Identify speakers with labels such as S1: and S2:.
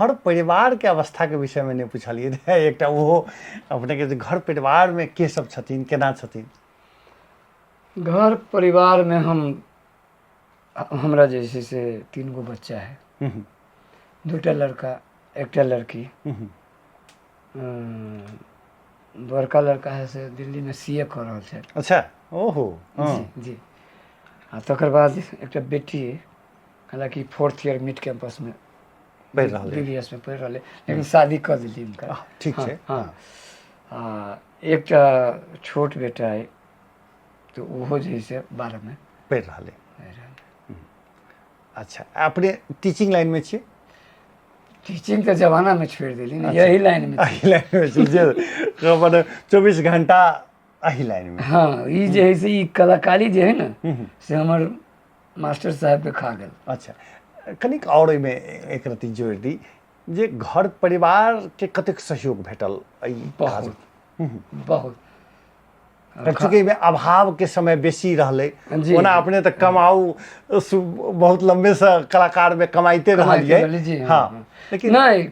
S1: घर परिवारके अवस्थाके विषयमे नहि पुछलियै रहए। एकटा ओहो अपनेके जे घर परिवारमे के सब छथिन, केना छथिन?
S2: घर परिवारमे हमरा जे छै से 3 गो बच्चा है, 2टा लड़का 1टा लड़की। बड़का लड़का है से दिल्लीमे सी ए कऽ रहल छै।
S1: अच्छा, ओहो।
S2: जी जी। आ तकर बाद एकटा बेटी, हालाँकि 4th year mid कैंपसमे
S1: पढ़ि रहल,
S2: बी बी एस मे पढ़ि रहल, लेकिन शादी कऽ देली हुनका।
S1: ठीक छै।
S2: हँ, आ एकटा छोट बेटा अइ तऽ ओहो जे है से 12मे
S1: पढ़ि रहल अइ। अच्छा, अपने टीचिंग लाइनमे छियै?
S2: टीचिंग के जमाना में छोड़ देली ने, यही लाइन में।
S1: एहि लाइनमे छी जे मने 24 घंटा एहि लाइनमे।
S2: हाँ, ई जे है से ई कलाकारी जे है ने से हमर मास्टर साहब के खा गेल।
S1: अच्छा, कनिक आओर एहिमे एक रत्ती जोड़ि दी जे घर परिवारके कतेक सहयोग भेटल एहि?
S2: बहुत बहुत।
S1: चूँकि एहिमे अभावके समय बेसी रहलै, ओना अपने तऽ कमाउ बहुत लम्बेसँ कलाकारमे कमाइते रहलियै।
S2: जी। हाँ, लेकिन नहि